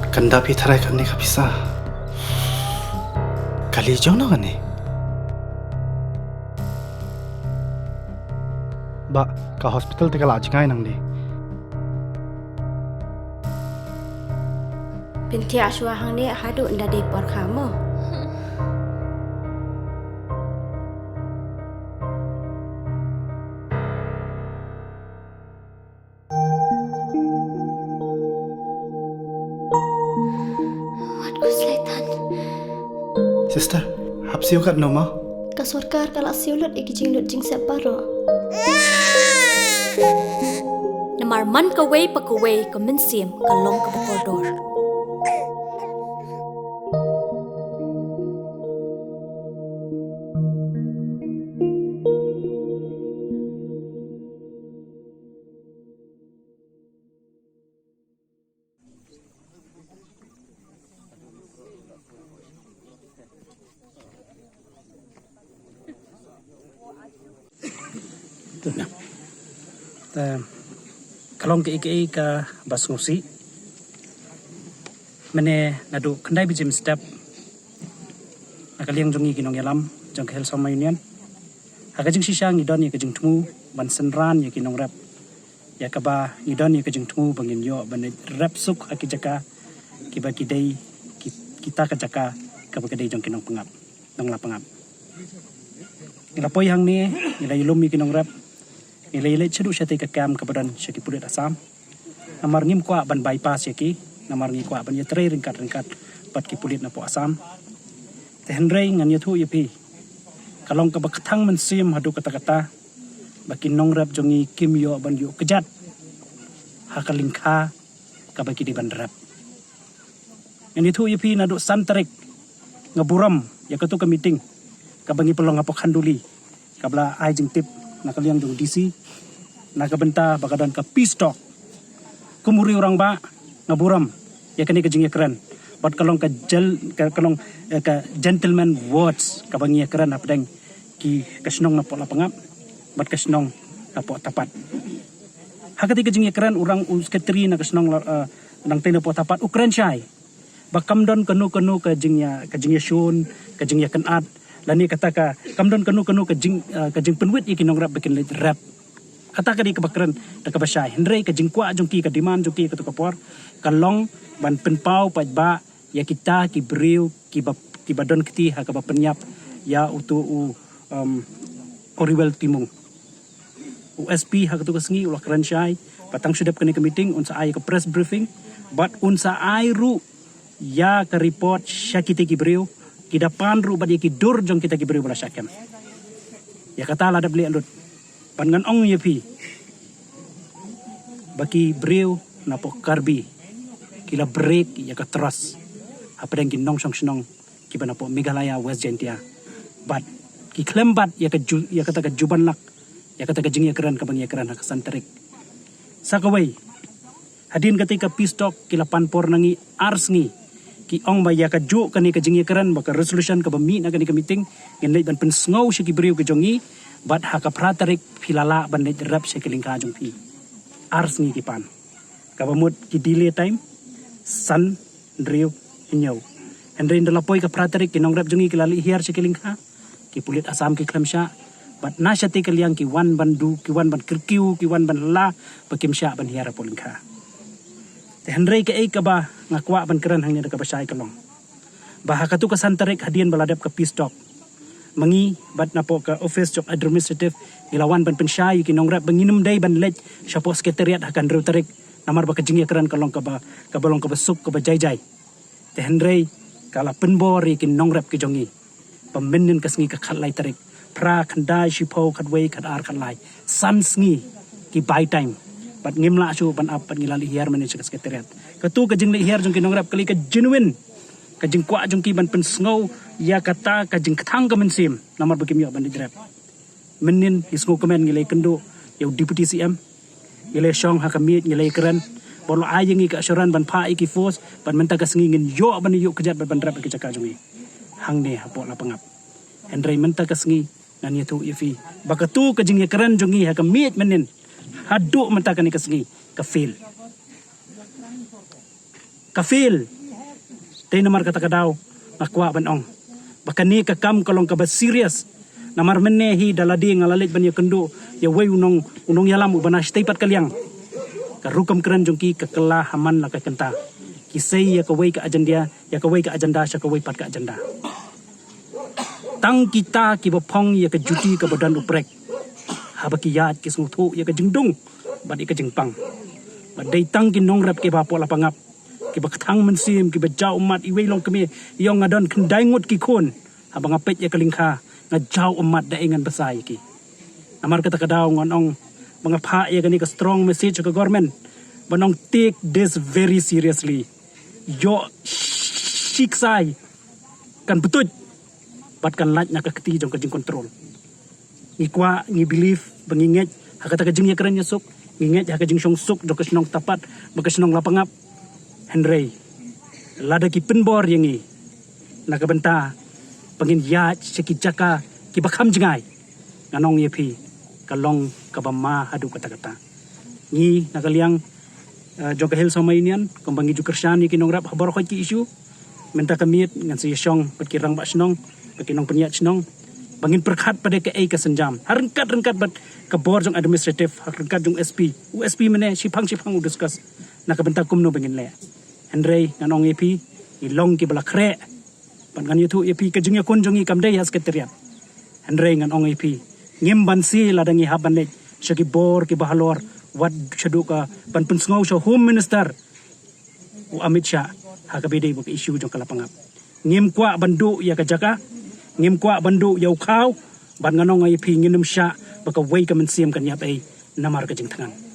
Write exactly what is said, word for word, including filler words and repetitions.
Kan da phi tharai kane ka pisa. Kali jong no kane. Ba ka hospital te ka la jngai nangne. Pynthiah shuwa hangne haduh nda dei por kha mo. Wat ku slaitan. Sister, hap siew katno mo? Ka sorkar ka la siew lut ïa ki jinglut jingsep baroh. Namar man kawei pa kawei ka mynsiem ka long kaba kordor. Te ka long kaei kaei kaba sngewsih. Mynne naduh khyndai baje mynstep, na ka liang jong ngi ki nongïalam jong ka Hill Sohma Union, ha ka jingshisha ngi don ïa ka jingthmu ban synran ïa ki nongrep, ïa kaba ngi don ïa ka jingthmu ba ngin ïoh ban rep suk ha ki jaka kiba ki dei, ki, kita ka jaka kaba ka dei jong ki nongpyngngap, nongla pyngngap. Ngi la poi hangne, ngi la ïalum ïa ki nongrep, ngi la ïaleit shaduh shatei ka kem kaba don sha ki pulit Assam. Namar ngim kwah ban bypass ïa ki, namar ngi kwah ban ïatrei ryngkat ryngkat bad ki pulit napoh Assam. Te hynrei ngan ïathuh ïa phi, ka long kaba kthang mynsiem haduh katta katta ba ki nongrep jong ngi kim ïoh ban ïuh kjat ha ka lyngkha kaba ki dei ban rep. Ngan ïathuh ïa phi, naduh san tarik nga burom ïa kato ka meeting kaba ngi pynlong hapoh Khanduli, kaba la ai jingtip na ka liang jong D C, na ka bynta ba ka don ka peace talk. Kum u riew rangbah nga burom ïa kane ka jingïakren bad ka long ka jel-, ka, ka long, eh, ka gentleman words kaba ngi ïakren hapdeng ki, ka shnong napoh Lapangap bad ka shnong napoh Tapat. Ha katei ka jingïakren, u rang, u sekretari na ka shnong la, eh, nangtei napoh Tapat u kren shai ba kam don kano kano ka jingïa, ka jingïashun, ka jingïakynad, lane kata ka, kam don kano kano ka jing, eh, ka jingpynwit ïa ki nongrep ba kin leit rep. Kata ka dei kaba kren da kaba shai. Hynrei ka jingkwah jong ki, ka demand jong ki kato ka por ka long ban pynpaw paidbah ïa kita ki briew kiba, kiba don kti ha kaba pynïap ïa uto u, um, Oriwel Timung. U S P ha kato ka sngi u la kren shai ba tang shu dep kane ka meeting un sa ai ka press briefing bad un sa ai ruh ïa ka report sha kita ki briew, ki da pan ruh bad ïa ki dur jong kita ki briew ba la shah kem. Ïa kata la dep leh lut. Bad ngan ong ïa phi ba ki briew napoh Karbi ki la break ïa ka trust hapdeng ki nongshong shnong kiba napoh Meghalaya, West Jaintia. Bad ki khlem bat ïa ka ju-, ïa kata ka jubanlak, ïa kata ka jingïakren kaba ngi ïakren ha ka san tarik. Sa kawei, hadien katei ka peace talk ki la pan por na ngi ar sngi. Ki ong ba ïa kajuh kane ka jingïakren bad ka resolution kaba mih na kane ka meeting, ngin leit ban pynsngew sha ki briew ki jong ngi, bad ha ka phra tarik phi la lah ban leit rep sha ki lyngkha jong phi. Ar sngi ki pan. Kaba mut ki delay time san, hynriew, hynñiew. Hynrei ynda la poi ka phra tarik ki nongrep jong ngi ki la leit hiar sha ki lyngkha. Ki pulit Assam ki khlem shah. Bad na shatei ka liang ki wan ban du, ki wan ban kyrkiw, ki wan ban la, ba kim shah ban hiar hapoh lyngkha. Te hynrei kaei kaba nga kwah ban kren hangne da kaba shai ka long ba ha kato ka san tarik hadien ba la dep ka peace talk, ma ngi bad napoh ka office jong administrative ngi la wan ban pynshai ïa ki nongrep ba ngin ym dei ban leit shapoh secretariat ha ka hynriew tarik, namar ba ka jingïakren ka long kaba, kaba long kaba suk, kaba jai jai. Te hynrei ka la pynbor ïa ki nongrep ki jong ngi ba mynnin ka sngi ka khatlai tarik, phra, khyndai, shiphew, khatwei, khatar, khatlai, san sngi ki bai time. Bad ngim lah shuh ban ap bad ngi la leit hiar mynnin sha ka secretariat. Kato ka jingleit hiar jong ki nongrep ka lei ka genuine, ka jingkwah jong ki ban pynsngew ïa kata ka jingkthang ka mynsiem namar ba kim ïoh ban leit rep. Mynnin ngi sngewkmen ngi la ïakynduh ïa u Deputy C M, ngi la shong ha ka miej, ngi la ïakren, bad u la ai ïa ngi ka assurance ban phah ïa ki force, bad mynta ka sngi ngin ïoh ban ïuh kjat bad ban rep ha ki jaka jong ngi hangne hapoh Lapangap. Hynrei mynta ka sngi ngan ïathuh ïa phi ba kato ka jingïakren jong ngi ha ka miej mynnin haduh mynta kane ka sngi ka fail. Ka fail. Te namar kata ka daw nga kwah ban ong ba kane ka kam ka long kaba serious. Namar mynne hi da lade nga la leit ban ïakynduh ïa wei u nong, u nongïalam uba na shatei pat ka liang. Ka rukom kren jong ki ka kylla ha man la ka kynta. Ki sei ïa kawei ka agenda, ïa kawei ka agenda sha kawei pat ka agenda. Tang kita kiba phong ïa ka juti kaba don u prek, haba ki ïaid ki sngewthuh ïa ka jingdung bad ïa ka jingpang. Bad dei tang ki nongrep kiba hapoh Lapangap, kiba kthang mynsiem, kiba jaw ummat. Iwei long kmie, i ong nga don khyndai ngut ki khun. Haba nga peit ïa ka lyngkha, nga jaw ummat da ei ngan bsa ïa ki. Namar kata ka daw ngan ong ba nga phah ïa kane ka strong message sha ka government ban ong take this very seriously. Ïoh shiksai kan btuit bad kan lait na ka kti jong ka jingcontrol. Ngi kwah, ngi believe ba ngi ngeit ha kata ka jingïakren ïasuk, ngi ngeit ha ka jingshongsuk jong ka shnong Tapat bad ka shnong Lapangap. Hynrei lada ki pynbor ïa ngi na ka bynta ba ngin ïaid sha ki jaka kiba kham jngai, ngan ong ïa phi, ka long kaba ma haduh katta katta. Ngi na ka liang, eh, jong ka Hill Sohma Union, kumba ngi ju kyrshan ïa ki nongrep ha baroh ki issue, mynta ka miet ngan sa ïashong bad ki rangbah shnong, bad ki nongpynïaid shnong, ba ngin pyrkhat pat ïa kaei ka sienjam ha ryngkat ryngkat bad ka bor jong administrative, ha ryngkat jong S P. U S P mynne shiphang shiphang u discuss na ka bynta kumno ba ngin leh. Hynrei ngan ong ïa phi, ngi long kiba la khreh. Bad ngan ïathuh ïa phi, ka jingïakhun jong ngi kam dei ha Secretariat. Hynrei ngan ong ïa phi, ngim banse lada ngi hap ban leit sha ki bor kiba halor, wat shaduh ka ban pynsngew sha Home Minister u Amit Shah ha kaba ïadei bad ka issue jong ka Lapangap. Ngim kwah ban duh ïa ka jaka, ngim kwah ban duh ïa u khaw, bad ngan ong ïa phi, ngin ym shah ba kawei ka mynsiem kan ïap ei namar ka jingthngan.